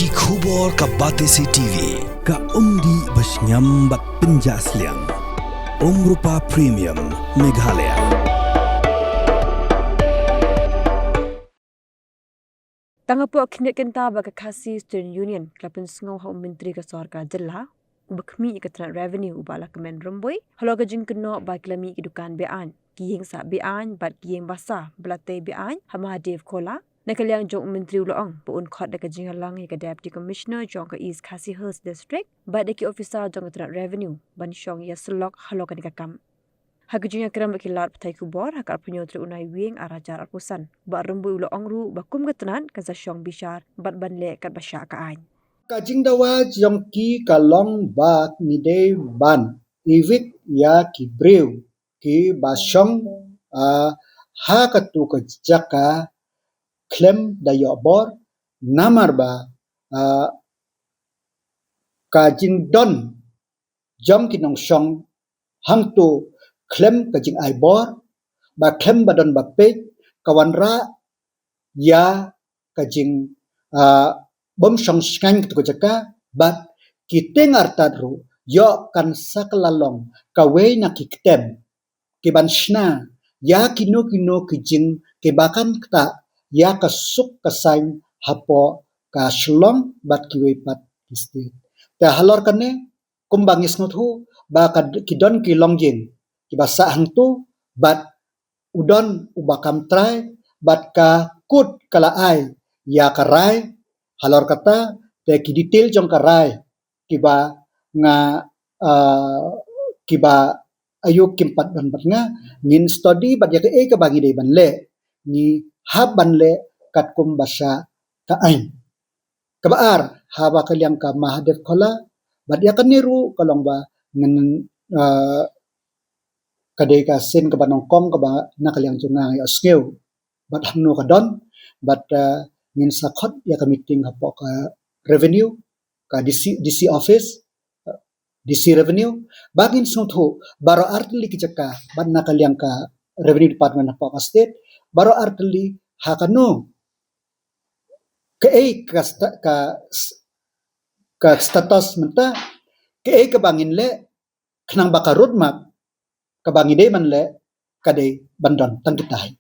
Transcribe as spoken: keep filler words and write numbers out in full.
Ki khubor ka Batesi T V, ka umdih ba shngiam bad pynjah sliang. Umrupa Premium, Meghalaya. Tang hapoh khyndiat kynta ba ka Khasi Student Union ka la pynsngew ha u Myntri ka sorkar jylla uba khmih ïa ka tnat revenue, u Bah Lahkmen Rymbui, halor ka jingkynnoh ba ki la mih ki dukan be-aiñ, ki ïing sah be-aiñ bad ki ïing basa ba la tei be-aiñ ha Mahadev Khola. Na ka liang jong u Myntri u la ong ba un khot da ka jingïalang ïa ka Deputy Commissioner jong ka East Khasi Hills District bad ïa ki officer jong ka tnat revenue ban shong ïasyllok halor kane ka kam. Ha ka jingïakren bad ki lad pathai khubor ha ka arphew hynñiew tarik u Naiwieng arhajar arphew san, Bah Rymbui u la ong ruh ba kum ka tnat kan sa shong bishar bad ban leh katba shah ka aiñ. Ka jingdawa jong ki ka long ba ngi dei ban evict ïa ki briew kiba shong, ah, ha katu ka jaka khlem da ïoh bor, namar ba, ah, ka jingdon jong ki nongshong hangtu khlem ka jingai bor, ba khlem ba don ba peit, ka wanrah ïa ka jing, ah, bym shong shngaiñ katu ka jaka, bad ki tieng artat ruh ïoh kan sa kylla long kawei na ki ktem kiban shna ïa kino kino ki jing kiba kan ktah ïa ka suk ka saiñ hapoh ka Shillong bad kiwei pat ki state. Te halor kane, kumba ngi sngewthuh ba ka, ki don ki longïing kiba sah hangtu, bad u don uba kam trai, bad ka kut ka la ai ïa ka rai halor kata. Te ki detail jong ka rai kiba nga, ah, kiba aïu kim pat don bad nga, ngin study bad ïa kaei kaba ngi dei ban leh, ngi hap ban leh katkum ba shah ka aiñ. Kaba ar, haba ka liang ka Mahadev Khola, bad ïa kane ruh ka long ba ngin, ah, ka dei ka sien kaba nyngkong kaba na ka liang jong nga nga ïohsngew bad hangno ka don, bad, ah, ngin sa khot ïa ka meeting hapoh ka revenue, ka D C, D C office, ah, D C revenue, ba ngin sngewthuh baroh artylli ki jaka bad na ka liang ka revenue department hapoh ka state, baroh artylli ha kano, kaei ka sta-, ka s-, ka status mynta, kaei kaba ngin leh, khnang ba ka roadmap kaba ngi dei ban leh ka dei ban don tang kita hi.